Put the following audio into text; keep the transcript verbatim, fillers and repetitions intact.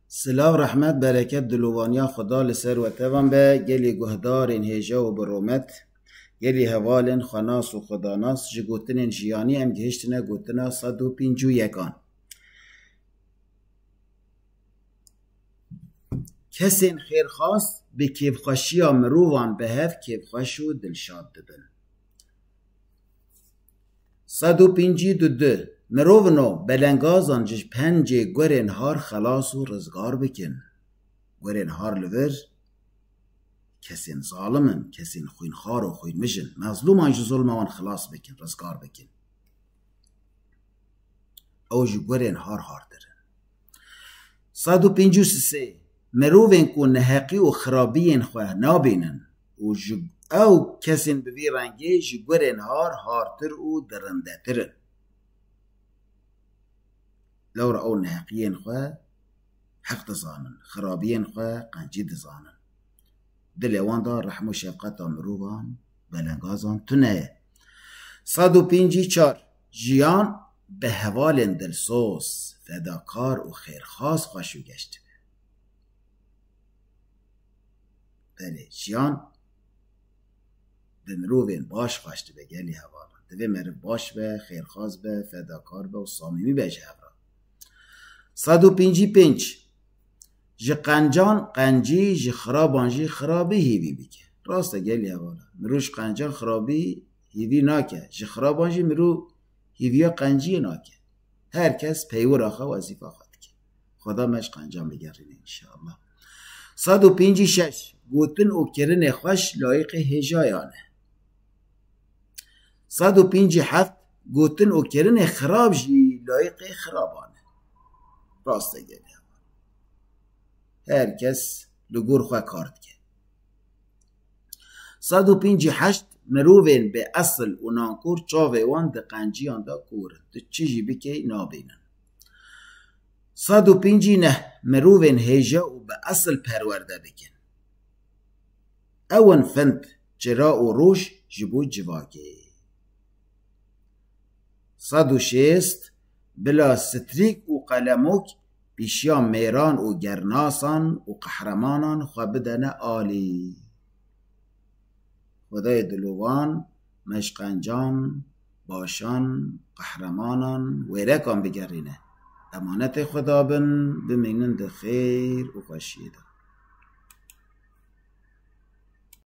Silav, rehmet, bereket, dilovaniya Xweda li ser we tevan be, gelî guhdarên hêja û bi rûmet, gelî hevalên xwenas û xwedanas, ji gotinên jiyanî em gihiştine gotina sed û pêncî û yekan. Kesên xêrxas bi kêfxweşiya mirovan bi hev kêfxweş û dilşad dibin. Sed û pêncî û du. Mirovino belengazan ji pencê guerên har xelas û rizgar bikin. Guerên har li vir kesên zalim in, kesên xwînxar û xwînmij in. Mezlûman ji zulma wan xilas bikin, rizgar bikin. Ew ji guerên har hartir in. Sed û pêncî û sê. Mirovên ku neheqî û xirabiyên xwe nabînin û ji ew kesên bi vî rengê ji guerên har hartir û dirindetir in. Lewra ew neheqiyên xwe heq dizanin, xirabiyên xwe qencî dizanin. Dilê wan de rehm û şefqeta mirovan, belengazan tune ye. Sed û pêncî û çar. Jiyan bi hevalên dilsoz, fedakar û xêrxas xweş û geş dibe. Belê, jiyan bi mirovên baş xweş dibe, gelî hevalan. Divê meriv baş be, xêrxas be, fedakar be û samîmî be ji hev re. Sed û pêncî û pênc. Ji qencan qencî, ji xiraban jî xirabî hîvî bike. Rast e, gelî hevalan. Mirov ji qencan xirabî hîvî nake. Ji xiraban jî mirov hîviya qenciyê nake. Her kes peywira xwe, wezîfa xwe dike. Xweda me ji qencan bigerîne înşallah. Sed û pêncî û şeş. Gotin û kirinê xweş layîqê hêjayan e. Sed û pêncî û heft. Gotin û kirinê xirab jî layîqê xiraban e. Rast e, gelî hevalan. Her kes li gor xwe kar dike. Sed û pêncî û heşt. Mirovên bêesil û nankor çavê wan di qenciyan de kor in. Tu çi jî bikey, nabînin. Sed û pêncî û neh. Mirovên hêja û bêesil perwerde bikin. Ew in find, çira û roj ji bo civakê. Sed û şêst. Bila strîk û qelemok pîşiya mêran û gernasan û qehremanan xwe bidene alî. Xwedayê dilovan me ji qencan, başan, qehremanan, wêrekan bigerîne. Emanetê Xweda bin, bimînin di xêr û xweşiyê de.